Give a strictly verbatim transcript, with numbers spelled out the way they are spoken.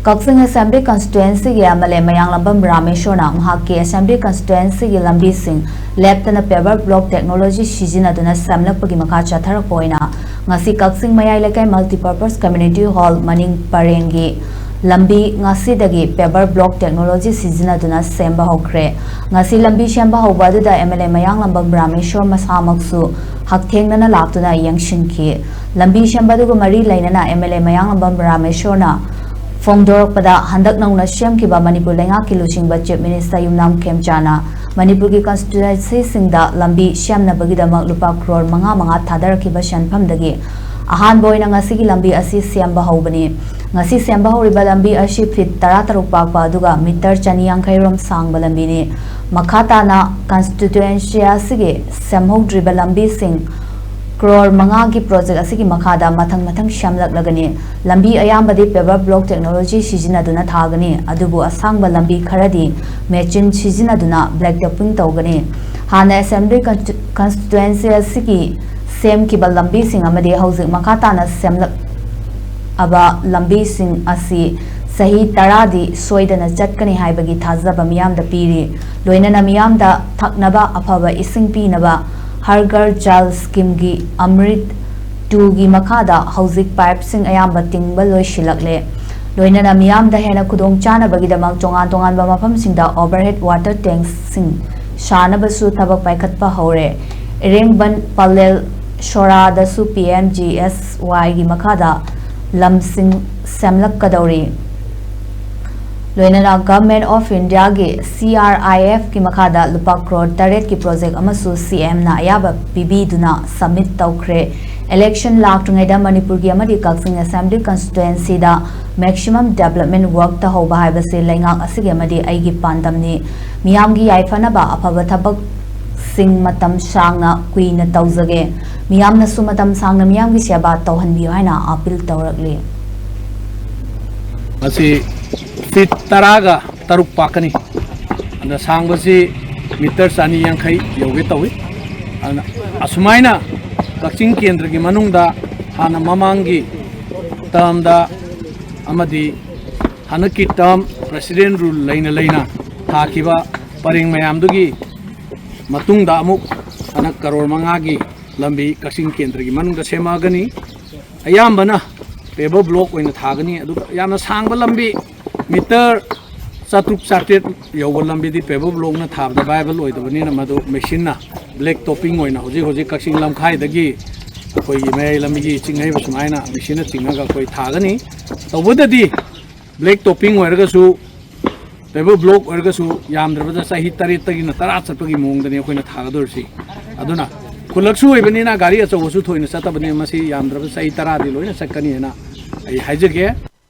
ꯀꯛꯆꯤꯡ assembly ꯀꯟꯁꯇꯤꯇ꯭ꯋꯦꯟꯁꯤꯒꯤ M L A Mayanglambam ꯔꯥꯃꯦꯁꯣꯔꯅ ꯃꯍꯥꯛꯀꯤ ꯑꯦꯁꯦꯝꯕ꯭ꯂꯤ ꯀꯟꯁꯇꯤꯇ꯭ꯋꯦꯟꯁꯤꯒꯤ ꯂꯝꯕꯤꯁꯤꯡ ꯂꯦꯞꯇꯅ ꯄꯦꯚꯔ ꯕ꯭ꯂꯣꯛ ꯇꯦꯛꯅꯣꯂꯣꯖꯤ ꯁꯤꯖꯤꯟꯅꯗꯨꯅ ꯁꯦꯝꯂꯛꯄꯒꯤ ꯃꯈꯥ ꯆꯠꯊꯔꯛꯄ ꯑꯣꯏꯅ ꯉꯁꯤ ꯀꯛꯆꯤꯡ ꯃꯌꯥꯏ ꯂꯩꯀꯥꯏ ꯃꯜꯇꯤꯄꯔꯄꯁ ꯀꯝꯃ꯭ꯌꯨꯅꯤꯇꯤ ꯍꯣꯜ ꯃꯅꯤꯡ ꯄꯔꯦꯡꯒꯤ ꯂꯝꯕꯤ ꯉꯁꯤꯗꯒꯤ ꯄꯦꯚꯔ ꯕ꯭ꯂꯣꯛ ꯇꯦꯛꯅꯣꯂꯣꯖꯤ ꯁꯤꯖꯤꯟꯅꯗꯨꯅ ꯁꯦꯝꯕ ꯍꯧꯈ꯭ꯔꯦ꯫ ꯉꯁꯤ ꯂꯝꯕꯤ ꯁꯦꯝꯕ ꯍꯧꯕ ꯑꯗꯨꯗ ꯑꯦꯝ ꯑꯦꯜ ꯑꯦ ꯃꯌꯥꯡꯂꯝꯕꯝ ꯔꯥꯃꯦꯁꯣꯔ ꯃꯁꯥꯃꯛꯁꯨ ꯍꯛꯊꯦꯡꯅꯅ ꯂꯥꯛꯇꯨꯅ ꯌꯦꯡꯁꯤꯟꯈꯤ꯫ ꯂꯝꯕꯤ ꯁꯦꯝꯕ ꯑꯗꯨꯒ ꯃꯔꯤ ꯂꯩꯅꯅ ꯑꯦꯝ ꯑꯦꯜ ꯑꯦ ꯃꯌꯥꯡꯂꯝꯕꯝ ꯔꯥꯃꯦꯁꯣꯔꯅ ꯐꯣꯡꯗꯣꯔꯛꯄꯗ, ꯍꯟꯗꯛ ꯅꯧꯅ ꯁꯦꯝꯈꯤꯕ ꯃꯅꯤꯄꯨꯔ ꯂꯩꯉꯥꯛꯀꯤ ꯂꯨꯆꯤꯡꯕ ꯆꯤꯐ ꯃꯤꯅꯤꯁꯇꯔ ꯌꯨꯝꯅꯥꯝ ꯈꯦꯝꯆꯥꯅ ꯃꯅꯤꯄꯨꯔꯒꯤ ꯀꯟꯁꯇꯤꯇ꯭ꯋꯦꯟꯁꯤꯁꯤꯡꯗ ꯂꯝꯕꯤ ꯁꯦꯝꯅꯕꯒꯤꯗꯃꯛ ꯂꯨꯄꯥ ꯀ꯭ꯔꯣꯔ ꯃꯉꯥ ꯃꯉꯥ ꯊꯥꯗꯔꯛꯈꯤꯕ ꯁꯦꯟꯐꯝꯗꯒꯤ ꯑꯍꯥꯟꯕ ꯑꯣꯏꯅ ꯉꯁꯤꯒꯤ ꯂꯝꯕꯤ ꯑꯁꯤ ꯁꯦꯝꯕ ꯍꯧꯕꯅꯤ꯫ ꯉꯁꯤ ꯁꯦꯝꯕ ꯍꯧꯔꯤꯕ ꯂꯝꯕꯤ ꯑꯁꯤ ꯐꯤꯠ ꯇꯔꯥ ꯇꯔꯨꯛ ꯄꯥꯛꯄ ꯑꯗꯨꯒ ꯃꯤꯇꯔ ꯆꯅꯤ ꯌꯥꯡꯈꯩ ꯔꯣꯝ ꯁꯥꯡꯕ ꯂꯝꯕꯤꯅꯤ꯫ ꯃꯈꯥ ꯇꯥꯅ ꯀꯟꯁꯇꯤꯇ꯭ꯋꯦꯟꯁꯤ ꯑꯁꯤꯒꯤ ꯁꯦꯝꯍꯧꯗ꯭ꯔꯤꯕ ꯂꯝꯕꯤꯁꯤꯡ ꯀ꯭ꯔꯣꯔ ꯃꯉꯥꯒꯤ ꯄ꯭ꯔꯣꯖꯦꯛ ꯑꯁꯤꯒꯤ ꯃꯈꯥꯗ ꯃꯊꯪ ꯃꯊꯪ ꯁꯦꯝꯂꯛꯂꯒꯅꯤ꯫ ꯂꯝꯕꯤ ꯑꯌꯥꯝꯕꯗꯤ ꯄꯦꯚꯔ ꯕ꯭ꯂꯣꯛ ꯇꯦꯛꯅꯣꯂꯣꯖꯤ ꯁꯤꯖꯤꯟꯅꯗꯨꯅ ꯊꯥꯒꯅꯤ, ꯑꯗꯨꯕꯨ ꯑꯁꯥꯡꯕ ꯂꯝꯕꯤ ꯈꯔꯗꯤ ꯃꯦꯆꯤꯟ ꯁꯤꯖꯤꯟꯅꯗꯨꯅ ꯕ꯭ꯂꯦꯛ ꯇꯣꯞꯄꯤꯡ ꯇꯧꯒꯅꯤ꯫ ꯍꯥꯟꯅ ꯑꯦꯁꯦꯝꯕ꯭ꯂꯤ ꯀꯟꯁꯇꯤ-, ꯀꯟꯁꯇꯤꯇ꯭ꯋꯦꯟꯁꯤ ꯑꯁꯤꯒꯤ ꯁꯦꯝꯈꯤꯕ ꯂꯝꯕꯤꯁꯤꯡ ꯑꯃꯗꯤ ꯍꯧꯖꯤꯛ ꯃꯈꯥ ꯇꯥꯅ ꯁꯦꯝꯂꯛ-, ꯑꯕ ꯂꯝꯕꯤꯁꯤꯡ ꯑꯁꯤ ꯆꯍꯤ ꯇꯔꯥꯗꯤ ꯁꯣꯏꯗꯅ ꯆꯠꯀꯅꯤ ꯍꯥꯏꯕꯒꯤ ꯊꯥꯖꯕ ꯃꯤꯌꯥꯝꯗ ꯄꯤꯔꯤ꯫ ꯂꯣꯏꯅꯅ ꯃꯤꯌꯥꯝꯗ ꯊꯛꯅꯕ ꯑꯐꯕ ꯏꯁꯤꯡ ꯄꯤꯅꯕ ꯍꯔ ꯘꯔ ꯖꯜ ꯁ꯭ꯀꯤꯝꯒꯤ ꯑꯃ꯭ꯔꯤꯠ ꯇꯨꯒꯤ ꯃꯈꯥꯗ ꯍꯧꯖꯤꯛ ꯄꯥꯏꯞꯁꯤꯡ ꯑꯌꯥꯝꯕ ꯇꯤꯡꯕ ꯂꯣꯏꯁꯤꯜꯂꯛꯂꯦ꯫ ꯂꯣꯏꯅꯅ ꯃꯤꯌꯥꯝꯗ ꯍꯦꯟꯅ ꯈꯨꯗꯣꯡ ꯆꯥꯅꯕꯒꯤꯗꯃꯛ ꯇꯣꯉꯥꯟ ꯇꯣꯉꯥꯟꯕ ꯃꯐꯝꯁꯤꯡꯗ ꯑꯣꯚꯔꯍꯦꯗ ꯋꯥꯇꯔ ꯇꯦꯡꯛꯁꯤꯡ ꯁꯥꯅꯕꯁꯨ ꯊꯕꯛ ꯄꯥꯏꯈꯠꯄ ꯍꯧꯔꯦ꯫ ꯏꯔꯦꯡꯕꯟ ꯄꯂꯦꯜ ꯁꯣꯔꯥꯗꯁꯨ ꯄꯤ ꯑꯦꯝ ꯖꯤ ꯑꯦꯁ ꯋꯥꯏꯒꯤ ꯃꯈꯥꯗ ꯂꯝꯁꯤꯡ ꯁꯦꯝꯂꯛꯀꯗꯧꯔꯤ꯫ ꯂꯣꯏꯅꯅ Government of Indiaꯒꯤ C R I Fꯀꯤ ꯃꯈꯥꯗ ꯂꯨꯄꯥ ꯀ꯭ꯔꯣꯔ ꯇꯔꯦꯠꯀꯤ ꯄ꯭ꯔꯣꯖꯦꯛ ꯑꯃꯁꯨ ꯁꯤ ꯑꯦꯝꯅ ꯑꯌꯥꯕ ꯄꯤꯕꯤꯗꯨꯅ ꯁꯕꯃꯤꯠ ꯇꯧꯈ꯭ꯔꯦ꯫ ꯏꯂꯦꯛꯁꯟ ꯂꯥꯛꯇ꯭ꯔꯤꯉꯩꯗ ꯃꯅꯤꯄꯨꯔꯒꯤ ꯑꯃꯗꯤ ꯀꯛꯆꯤꯡ ꯑꯦꯁꯦꯝꯕ꯭ꯂꯤ ꯀꯟꯁꯇꯤꯇ꯭ꯋꯦꯟꯁꯤꯗ ꯃꯦꯛꯁꯤꯃꯝ ꯗꯦꯕꯂꯞꯃꯦꯟ ꯋꯥꯔꯛ ꯇꯧꯍꯧꯕ ꯍꯥꯏꯕꯁꯤ ꯂꯩꯉꯥꯛ ꯑꯁꯤꯒꯤ ꯑꯃꯗꯤ ꯑꯩꯒꯤ ꯄꯥꯟꯗꯝꯅꯤ꯫ ꯃꯤꯌꯥꯝꯒꯤ ꯌꯥꯏꯐꯅꯕ ꯑꯐꯕ ꯊꯕꯛꯁꯤꯡ ꯃꯇꯝ ꯁꯥꯡꯅ ꯀꯨꯏꯅ ꯇꯧꯖꯒꯦ꯫ ꯃꯤꯌꯥꯝꯅꯁꯨ ꯃꯇꯝ ꯁꯥꯡꯅ ꯃꯤꯌꯥꯝꯒꯤ ꯁꯦꯕꯥ ꯇꯧꯍꯟꯕꯤꯌꯨ ꯍꯥꯏꯅ ꯑꯥꯄꯤꯜ ꯇꯧꯔꯛꯂꯤ꯫ ꯃꯁꯤ ꯐꯤꯠ ꯇꯔꯥꯒ ꯇꯔꯨꯛ ꯄꯥꯛꯀꯅꯤ꯫ ꯑꯗ ꯁꯥꯡꯕꯁꯤ ꯃꯤꯇꯔ ꯆꯅꯤ ꯌꯥꯡꯈꯩ ꯌꯧꯒꯦ ꯇꯧꯏ꯫ ꯑꯗꯨꯅ ꯑꯁꯨꯃꯥꯏꯅ ꯀꯛꯆꯤꯡ ꯀꯦꯟꯗ꯭ꯔꯒꯤ ꯃꯅꯨꯡꯗ ꯍꯥꯟꯅ ꯃꯃꯥꯡꯒꯤ ꯇꯔꯝꯗ ꯑꯃꯗꯤ ꯍꯟꯗꯛꯀꯤ term president rule ꯂꯩꯅ ꯂꯩꯅ ꯊꯥꯈꯤꯕ ꯄꯔꯦꯡ ꯃꯌꯥꯝꯗꯨꯒꯤ ꯃꯇꯨꯡꯗ ꯑꯃꯨꯛ ꯍꯟꯗꯛ ꯀꯔꯣꯔ ꯃꯉꯥꯒꯤ ꯂꯝꯕꯤ ꯀꯛꯆꯤꯡ ꯀꯦꯟꯗ꯭ꯔꯒꯤ ꯃꯅꯨꯡꯗ ꯁꯦꯝꯃꯛꯑꯒꯅꯤ꯫ ꯑꯌꯥꯝꯕꯅ paver block ꯑꯣꯏꯅ ꯊꯥꯒꯅꯤ꯫ ꯑꯗꯨꯒ ꯌꯥꯝꯅ ꯁꯥꯡꯕ ꯂꯝꯕꯤ, meter ꯆꯥꯇ꯭ꯔꯨꯛ ꯆꯥꯇ꯭ꯔꯦꯠ ꯌꯧꯕ ꯂꯝꯕꯤꯗꯤ paver blockꯅ ꯊꯥꯕꯗ viable ꯑꯣꯏꯗꯕꯅꯤꯅ ꯃꯗꯨ machineꯅ black topping ꯑꯣꯏꯅ ꯍꯧꯖꯤꯛ ꯍꯧꯖꯤꯛ ꯀꯛꯆꯤꯡ ꯂꯝꯈꯥꯏꯗꯒꯤ ꯑꯩꯈꯣꯏꯒꯤ ꯃꯌꯥꯏ ꯂꯝꯕꯤꯒꯤ ꯆꯤꯡꯍꯩꯕ ꯁꯨꯃꯥꯏꯅ machineꯅ ꯆꯤꯡꯉꯒ ꯑꯩꯈꯣꯏ ꯊꯥꯒꯅꯤ꯫ ꯇꯧꯕꯗꯗꯤ black topping ꯑꯣꯏꯔꯒꯁꯨ, paver block ꯑꯣꯏꯔꯒꯁꯨ ꯌꯥꯝꯗ꯭ꯔꯕꯗ ꯆꯍꯤ ꯇꯔꯦꯠꯇꯒꯤꯅ ꯇꯔꯥ ꯆꯠꯄꯒꯤ ꯃꯑꯣꯡꯗꯅꯤ ꯑꯩꯈꯣꯏꯅ ꯊꯥꯒꯗꯧꯔꯤꯁꯤ꯫ ꯑꯗꯨꯅ ꯈꯨꯜꯂꯛꯁꯨ ꯑꯣꯏꯕꯅꯤꯅ ꯒꯥꯔꯤ ꯑꯆꯧꯕꯁꯨ ꯊꯣꯏꯅ ꯆꯠꯇꯕꯅꯤ, ꯃꯁꯤ ꯌꯥꯝꯗ꯭ꯔꯕꯗ ꯆꯍꯤ ꯇꯔꯥꯗꯤ ꯂꯣꯏꯅ ꯆꯠꯀꯅꯤꯅ ꯑꯩ ꯍꯥꯏꯖꯒꯦ꯫